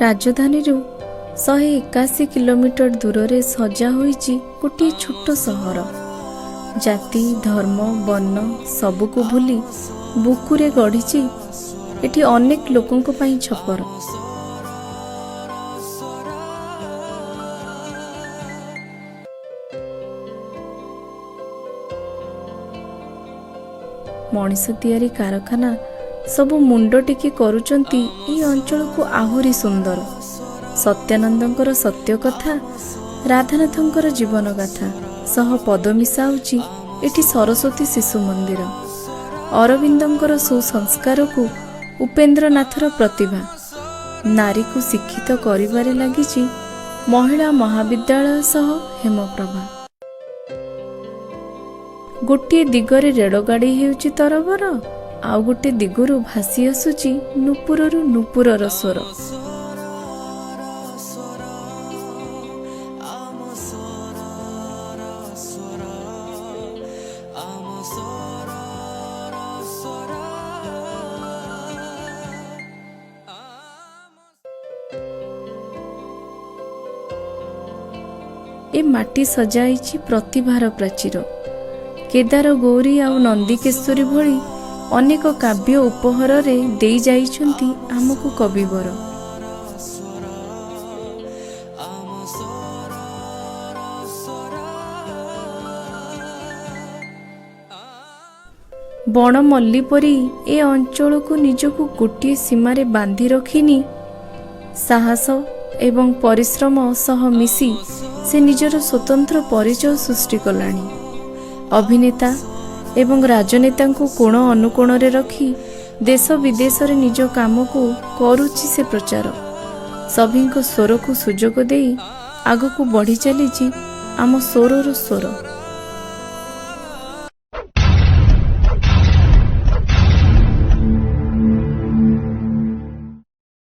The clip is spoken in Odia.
ରାଜଧାନୀରୁ 181 କିଲୋମିଟର ଦୂରରେ ସଜା ହୋଇଛି ଗୋଟିଏ ଛୋଟ ସହର। ଜାତି, ଧର୍ମ, ବର୍ଣ୍ଣ ସବୁକୁ ଭୁଲି ବୁକୁରେ ଗଢ଼ିଛି ଏଠି ଅନେକ ଲୋକଙ୍କ ପାଇଁ ଛପର। ମଣିଷ ତିଆରି କାରଖାନା ସବୁ ମୁଣ୍ଡ ଟେକି କରୁଛନ୍ତି ଏହି ଅଞ୍ଚଳକୁ ଆହୁରି ସୁନ୍ଦର। ସତ୍ୟାନନ୍ଦଙ୍କର ସତ୍ୟ କଥା, ରାଧାନାଥଙ୍କର ଜୀବନଗାଥା ସହ ପଦ ମିଶାଉଛି ଏଠି ସରସ୍ୱତୀ ଶିଶୁ ମନ୍ଦିର। ଅରବିନ୍ଦଙ୍କର ସୁସଂସ୍କାରକୁ ଉପେନ୍ଦ୍ରନାଥର ପ୍ରତିଭା ନାରୀକୁ ଶିକ୍ଷିତ କରିବାରେ ଲାଗିଛି ମହିଳା ମହାବିଦ୍ୟାଳୟ ସହ ହେମପ୍ରଭା। ଗୋଟିଏ ଦିଗରେ ରେଳଗାଡ଼ି ହେଉଛି ତରବର, ଆଉ ଗୋଟିଏ ଦିଗରୁ ଭାସି ଆସୁଛି ନୂପୁରରୁ ନୂପୁରର ସ୍ୱର। ଏ ମାଟି ସଜାଇଛି ପ୍ରତିଭାର ପ୍ରାଚୀର। କେଦାର ଗୌରୀ ଆଉ ନନ୍ଦିକେଶ୍ୱରୀ ଭଳି ଅନେକ କାବ୍ୟ ଉପହାରରେ ଦେଇ ଯାଇଛନ୍ତି ଆମକୁ କବିବର। ବଣମଲ୍ଲୀ ପରି ଏ ଅଞ୍ଚଳକୁ ନିଜକୁ ଗୋଟିଏ ସୀମାରେ ବାନ୍ଧି ରଖିନି, ସାହସ ଏବଂ ପରିଶ୍ରମ ସହ ମିଶି ସେ ନିଜର ସ୍ୱତନ୍ତ୍ର ପରିଚୟ ସୃଷ୍ଟି କଲାଣି। ଅଭିନେତା ଏବଂ ରାଜନେତାଙ୍କୁ କୋଣ ଅନୁକୋଣରେ ରଖି ଦେଶ ବିଦେଶରେ ନିଜ କାମକୁ କରୁଛି ସେ ପ୍ରଚାର। ସଭିଙ୍କ ସ୍ୱରକୁ ସୁଯୋଗ ଦେଇ ଆଗକୁ ବଢ଼ି ଚାଲିଛି ଆମ ସ୍ୱରର ସ୍ୱର।